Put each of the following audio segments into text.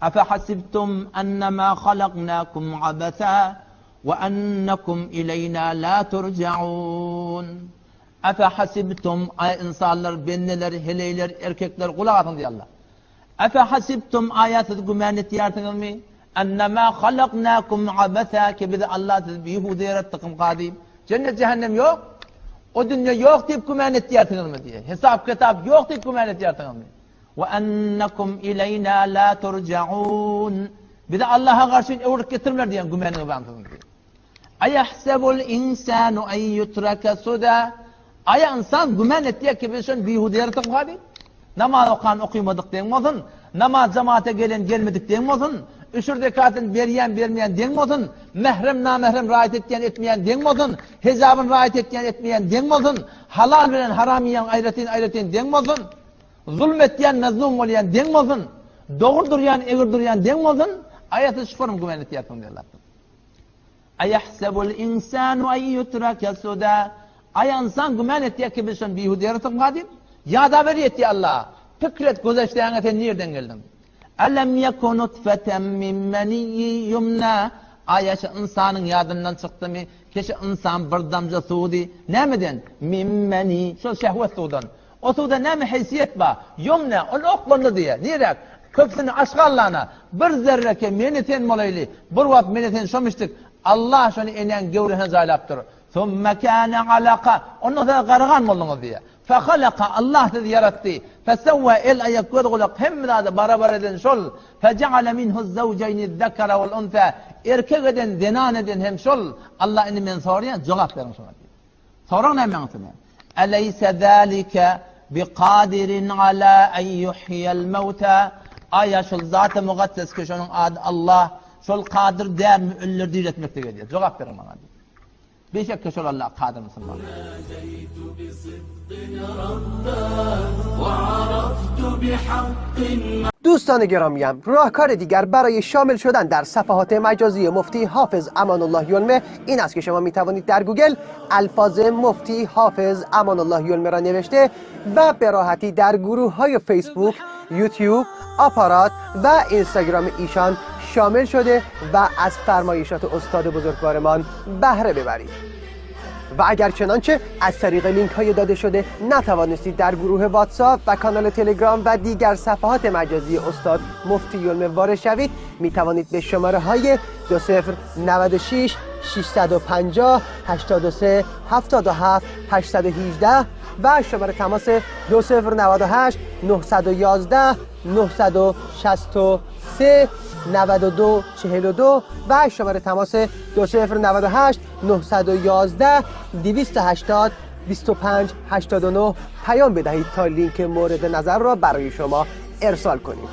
Efehasibtum ennema halaknakum abesa we ennekum ileýna la turjaun. Efehasibtum, aý ynsanlar, bendeler, heleýler, erkekler gulak asyň diýýär Allah. Efehasibtum, aýa siz gümän etýärsiňizmi? Ennema halaknakum abesa ki bizi Allah sizi bihuda ýaratdykmyka diýip. Jennet jähennem ýok. O dünýe ýok diýip gümän etýärsiňizmi diýýär. Hesap kitap ýok diýip gümän etýärsiňizmi? We ennekum ileýna la turjaun. Bizi Allaha garşy öwrüp getirmler diýen gümanyňyz barmy siziň diýýär. Aýahsebul insanu en yutraka suda. Aýa ynsan güman etýär ki biz şony bihuda ýaratdykmyka diýip. Namaz okan okymadyk deň bolsun, namaz jamaata gelen gelmedik deň bolsun, üşür zekatyny berýän bermeýän deň bolsun, mährem namährem raýat etýän etmeýän deň bolsun, hijabyn raýat etýän etmeýän deň bolsun, halal bilen haram iýen aýratyn aýratyn deň bolsun. Zulum etýän mezlum bolýan deň bolsun, dogry durýan egri durýan deň bolsun, aýa siz şufaram güman etýärsiňiz diýýär Allah. Aýahsebul insanu an yutraka suda. Aýa ynsan güman etýär ki biz şony bihuda ýaratdykmyka diýip, ýada ber ýetýär Allah. Pikir et gözeçläňe sen nirden geldiň? Alam yaku nutfeten min meniyyi yumna. Aýa şu ynsanyň ýadyndan çykdymy? Keşe ynsan bir damja suwdy. Nämeden? Min meni, şol şehwet suwdan. O suwda näme heýsiýet bar? Ýomna, ol oklandy diýýär. Niräk? Köpüsini aşgallana. Bir zerre ke meni sen bolaýly. Bir wagt meni sen şomişdik. Allah şony enäň göwresine jaýlapdyr. Summe kâne alaka. Ondan soň garagan bolduňyz diýýär. Fehalaka, Allah sizi ýaratdy. Fesewwä, el, aýak, göz, gulak hemme zady barabar eden şol. Fejeale minhu'z-zewjeýni'z-zekere wal-unsä. Erkek eden, zenan eden hem şol. Allah indi men soraýan, jogap beriň şoňa diýýär. Sorag näme meňsine? Eleýse zalike biqadirin ala en yuhyiyel mewta? Aýa şol Zat-y Mukaddes ki şonuň ady Allah, şol kadyr dälmi ölüleri diriltmeklige diýýär. Jogap beriň maňa diýýär. Beşek ki şol Allah kadyr musulman. دوستان گرامیم راهکار دیگر برای شامل شدن در صفحات مجازی مفتی حافظ امان الله یلمه این است که شما می توانید در گوگل الفاظ مفتی حافظ امان الله یلمه را نوشته و به راحتی در گروه های فیسبوک، یوتیوب، آپارات و اینستاگرام ایشان شامل شده و از فرمایشات استاد بزرگوارمان بهره ببرید. و اگر چنانچه از طریق لینک های داده شده نتوانستید در گروه واتساپ و کانال تلگرام و دیگر صفحات مجازی استاد مفتی یلمه وارد شوید می توانید به شماره های 2096 650 83 77 818 و شماره تماس 2098 911 963 92 42 و شماره تماس 2098 911 280 25 89 پیام بدهید تا لینک مورد نظر را برای شما ارسال کنیم.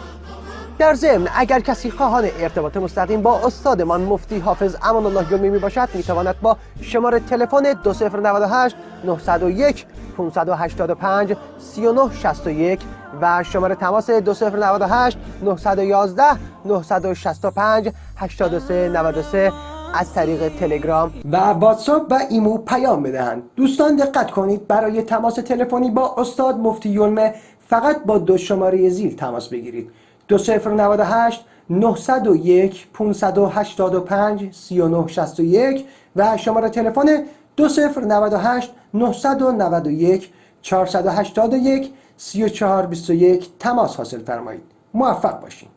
در ضمن اگر کسی خواهان ارتباط مستقیم با استادمان مفتی حافظ امان الله یلمی می باشد می تواند با شماره تلفن 2098 901 585 3961 و شماره تماس 2098 911 965 8393 از طریق تلگرام و واتساپ و ایمو پیام بدهند. دوستان دقت کنید برای تماس تلفنی با استاد مفتی یلمه فقط با دو شماره زیر تماس بگیرید 2098 901 585 3961 و شماره تلفن 2098 991 481 3421 تماس حاصل فرمایید. موفق باشین.